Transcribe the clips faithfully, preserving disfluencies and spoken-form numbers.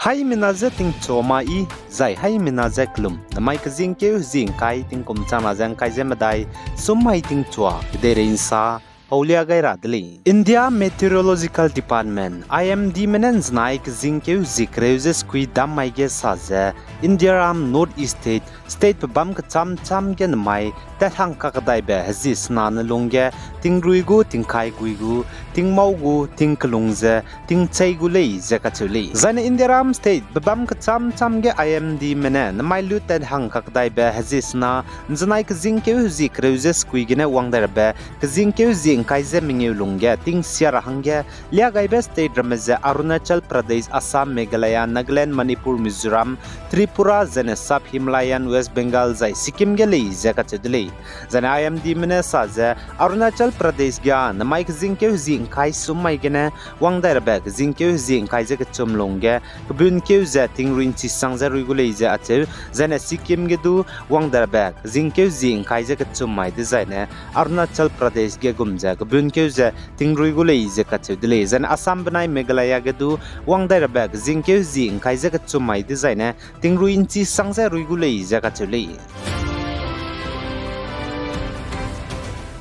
Haimena je tingchua mai, zai haimena je kelum, namai kezingkeu hezie ngkai tingkum changna ze ngkai ze medai, sum mai tingchua kedeirei nsa paulia gai ra de lei. India Meteorological Department, I M D me ne nzenai kezingkeu hezie kereu ze sekui dam mai ge sa ze, Indiaram North East State, state pebâm kechâm châm ge namai tat hang kakdaibe hezie sena ne lung ge, tingrui gu, tingkai gui gu, tingmau gu, tingkelung ze, tingchei gu lei ze kacheu lei. Zaine Indiaram state pebâm kechâm châm ge I M D me ne namai lu tat hang kakdaibe hezie sena, nzenai kezingkeu hezie kereu ze sekui gene wang dai rabe, kezingkeu hezie ngkai ze mengeu lung ge, tingsia ra hangge, lia gaibe state ramme ze Arunachal Pradesh, Assam, Meghalaya, Nagaland, Manipur, Mizoram, Tripura, zaine Sub Himalayan West Bengal zai Sikkim ge lei ze kacheu de lei. Zaine I M D me ne sa ze, Arunachal Pradesh ge namai kezingkeu hezie ngkai sum mai gene, wang dai rabe kezingkeu hezie ngkai ze kechum lung ge, kebun keu ze tingrui nchi sang ze rui gu lei ze acheu, zaine Sikkim ge du wang dai rabe kezingkeu hezie ngkai ze kechum mai dezaine, Arunachal Pradesh ge gum ze kebun keu ze tingrui gu lei ze kacheu de lei. Zaine Assam benai Meghalaya ge du wang dai rabe kezingkeu hezie ngkai ze kechum mai dezaine, tingrui nchi sang ze rui gu lei ze kacheu lei.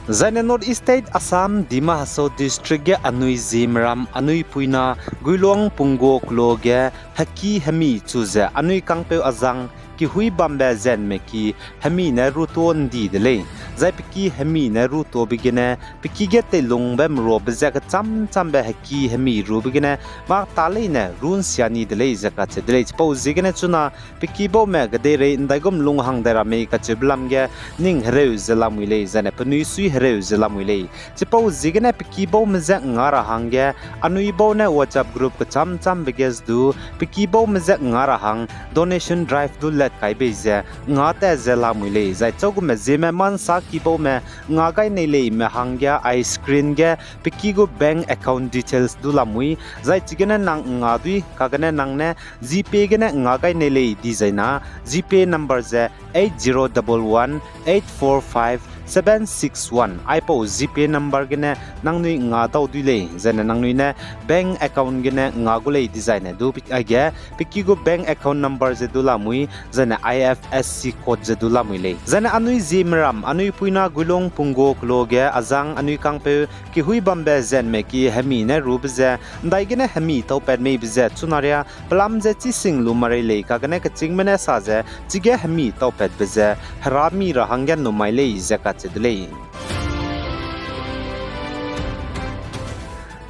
Zaine North East State Assam, Dima Hasao District ge anui Zeme ram, anui puina, Guilong Punggo kelo ge, heki hemi chu ze anui kangpeu azang, kihui bambe zenme ki hemi ne ruto ndi de lei. Zai pe ki hemi ne rutobe gene, pe ki ge teilungbe meruabe ze kechâm châmbe heki hemi rube gene, mak ta leine ru nsia ni de lei ze kacheu de lei. Chipau ziegene chuna, pe ki baume kedeirei ndaigum lung hang dai ra mei kacheube lam ge, ning hereu ze lamui lei, zaine penui sui hereu ze lamui lei. Chipau ziegene pe ki baume je nga ra hangge, anui bau ne WhatsApp group kechâm châmbe ge ze du, pe ki baume je nga ra hang, donation drive du let kai bei ze, nga tat ze lamui lei, zai chaugume Zeme mansa ki baume, nga gai nei leime hangge, ai screen ge, pe ki gu bank account details du lamui, zai chigene nang nga dui, kagene nang ne, GPay gene nga gai nei lei dizaina, GPay number ze eight zero double one eight four five seven six one. Aipau GPay number gene nangnui nga dau dui lei, zaine nangnui ne bank account gene nga gu lei dizaine du, aige, pe ki gu bank account number ze du lamui, zaine IFSC code ze du lamui lei. Zaine anui Zeme ram, anui puina Guilong Punggo kelo ge azang anui kangpeu kihui bambe zenme ki hemi ne rube ze, ndaigene hemi taupat meibe ze, chunaria, pelam ze chising lu marei lei kagene kechîngme ne sa ze, chige hemi taupatbe ze, herami ra hangge numai lei ze kacheu de lei.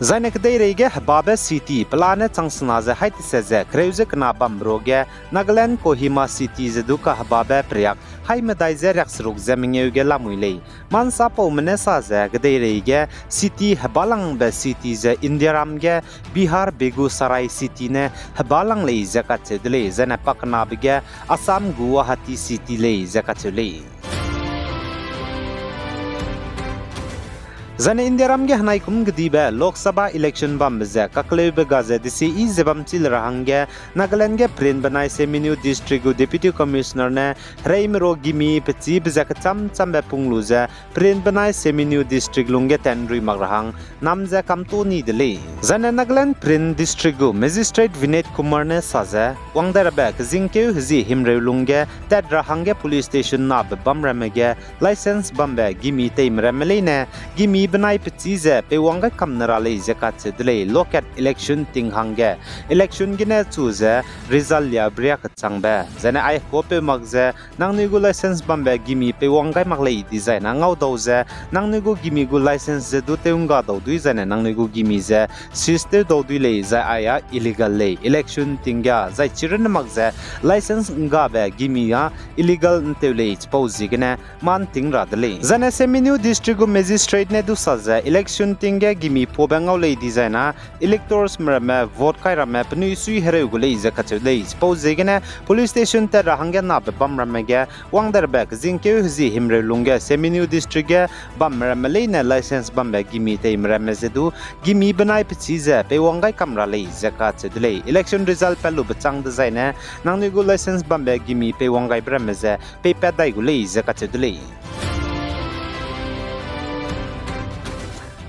Zaine kedeirei ge hebabe city, pelane changsena ze haitese ze, kereu ze kena bambe ruage, Nagaland Kohima city ze du kahebabe periak, hai medai ze riakseruk ze mengeu ge lamui lei. Mansapaume ne sa ze, kedeirei ge city hebalangbe city ze Indiaram ge Bihar Begusarai city ne hebalang lei ze kacheu de lei, zaine pakenabe ge Assam Guwahati city lei ze kacheu lei. Zaine Indiaram ge henaikum kedibe Lok Sabha election bambe ze kakleube ga ze desi i ze bam chi le ra hangge Nagaland ge Peren benai Seminyu District gu Deputy Commissioner ne hereime ro gimi pechibe ze kecham chambe pung lu ze Peren benai Seminyu District lungge tanrui mak ra hang nam ze kamtu ni de lei. Zaine Nagaland Peren District gu Magistrate Vinod Kumar ne sa ze, wangdai rabe kezingkeu hezie himreu lungge tat ra hangge police station nabe bam ramme ge license bambe gimi teime ramme leine, gimi benai pechî ze peiwang gai kam ne ra lei ze kacheu de lei, local election ting hangge. Election gene chu ze result lia bria kechangbe. Zaine aikuapeu mak ze, nangnui gu license bambe gimi peiwang gai mak lei dizai na ngau dau ze, nangnui gu gimi gu license ze du teungga dau dui zaine nangnui gu gimi ze seize tew dau dui lei zai aia illegal lei. Election ting ga zai chirunne mak ze license nggabe gimi a illegal nteu lei chipau ziegene man ting ra de lei. Zaine Seminyu District gu Magistrate ne du sa ze election ting ge gimi paube ngau lei dizai na electors me ramme vote kai ramme penui sui hereu gu lei ze kacheu lei. Chipau ziegene police station tat ra hangge nabe bam ramme ge wangdai rabe kezingkeu hezie himreu lungge Seminyu District ge bamme ramme leine license bambe gimi teime ramme ze du gimi benai pechî ze peiwang gai kam ra lei ze kacheu de lei. Election result pat lube chang dezai ne nangnui gu license bambe gimi peiwang gaibe ramme ze peipat dai gu lei ze kacheu de lei.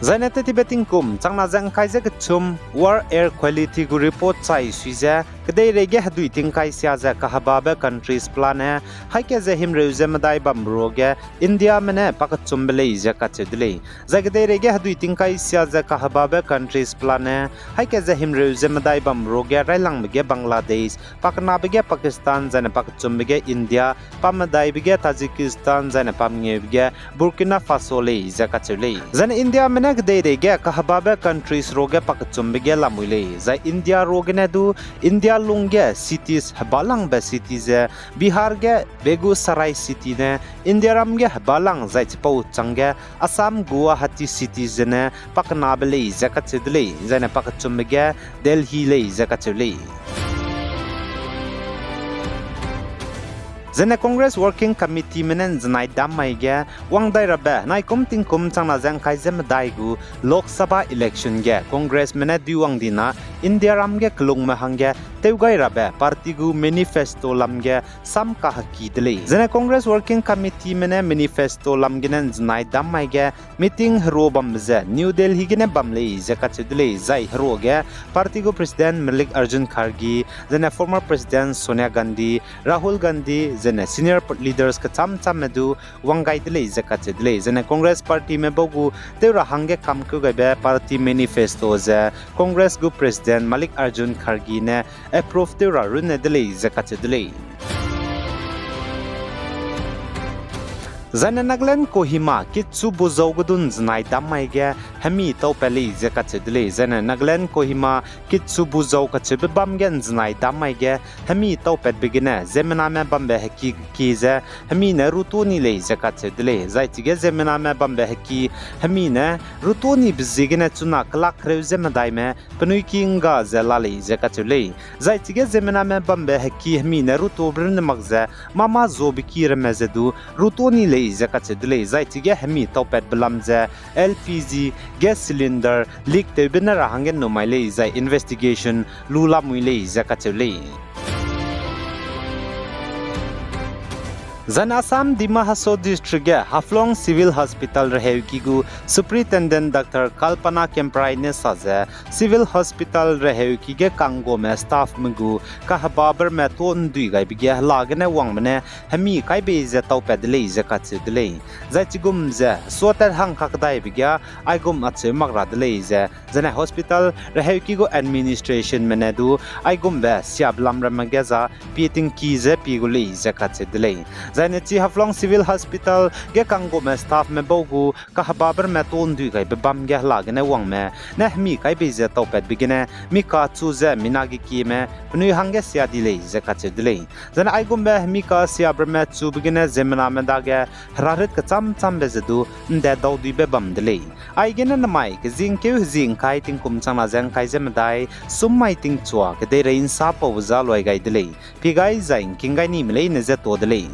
Zaine tettibe tingkum changna ze ngkai ze kechum World Air Quality gu report chai sui ze Kedeireige hedui tingkai sia ze kahebabe countries pela ne, haî ke ze himreu ze medai bam ruage Indiame ne pakechumbe lei ze kacheu de lei. Zai kedeireige hedui tingkai sia ze kahebabe countries pela ne, haî ke ze himreu ze medai bam ruage railangbe ge Bangladesh, pakenabe ge Pakistan, zaine pakechumbe ge India, pamedaibe ge Tajikistan, zaine pamngeube ge Burkina Faso lei ze kacheu lei. Zaine Indiame ne kedeireige kahebabe countries ruage pakechumbe ge lamui lei. Zai India ruagene du, India lungge cities hebalangbe city ze, Bihar ge Begusarai city ne, Indiaram ge hebalang zai chipau changge Assam Guwahati city zene pakenabe lei ze kacheu de lei, zaine pakechumbe ge Delhi lei ze kacheu lei. Zene Congress Working Committeeme ne ’nzenai dam mai ge, wang dai rabe naikum tingkum changna ze ’ngkai ze medai gu Lok Sabha election ge Congressme ne duiwang dina Indiaram ge kelungme hangge tewgai rabe party gu manifesto lam ge sam kaheki de lei. Zene Congress Working Committeeme ne manifesto lam gene ’nzenai dam mai ge meeting herua bambe ze New Delhi gene bam lei ze kacheu de lei, zai heruage party gu President Mallikarjun Kharge, zene former President Sonia Gandhi, Rahul Gandhi, zene senior leaders kecham chamme du wang gai de lei ze kacheu de lei. Zene Congress Partyme bau gu tew ra hangge kamkeu gaibe party manifesto ze Congress gu President Mallikarjun Kharge ne approve tew ra runne de lei ze kacheu de lei. Zaine Nagaland Kohima Kitsu Buzou ge du ’nzenai dam mai ge hemi taupat lei ze kacheu de lei. Zaine Nagaland Kohima Kitsu Buzou kacheube bam ge ’nzenai dam mai ge hemi taupatbe gene ziemmename bambe heki kie ze hemi ne ruto ni lei ze kacheu de lei. Zai chige ziemmename bambe heki hemi ne ruto nibe ziegene chuna kelak kereu ze medaime penui ki ’ngga ze la lei ze kacheu lei. Zai chige ziemmename bambe heki hemi ne rutobe runne mak ze mâ mâ zuabe ki ramme ze du ruto ni lei ze kacheu de lei. Zai chige hemi taupatbe lam ze L P G gas cylinder leak tewbe ne ra hangge ’nnumai lei zai investigation lu lamui lei ze kacheu lei. Zaine Assam Dima Hasao District ge Haflong Civil Hospital reheuki gu Superintendent Doctor Kalpana Kemprai ne sa ze, Civil Hospital reheuki ge kanggame staffme gu kahebabe ramme to ’ndui gaibe ge hela gene wangbe ne hemi kai bei ze taupat de lei ze kacheu de lei. Zai chigum ze suatat hang kakdaibe ge aigum acheu mak ra de lei ze, zaine hospital reheuki gu administrationme ne du aigumbe siabe lam ramme ge za pie tingki ze pie gu lei ze kacheu de lei. Zaine chi Haflong Civil Hospital ge kanggame staffme bau gu kahebabe ramme to ’ndui gaibe bam ge hela gene wangme ne hemi kai bei ze taupatbe gene mi kachu ze mina ge kieme penui hangge sia di lei ze kacheu de lei. Zaine aigumbe hemi kasiabe ramme chube gene ziemmename dage herarit kecham chambe ze du ’nde dauduibe bam de lei. Aigene namai kezingkeu hezing ’ngkai tingkum changna ze ’ngkai ze medai, sum mai tingchua kedeirei ’nsa paube za luai gai de lei. Pie gai zai ’ngking gai nime leine je to de lei.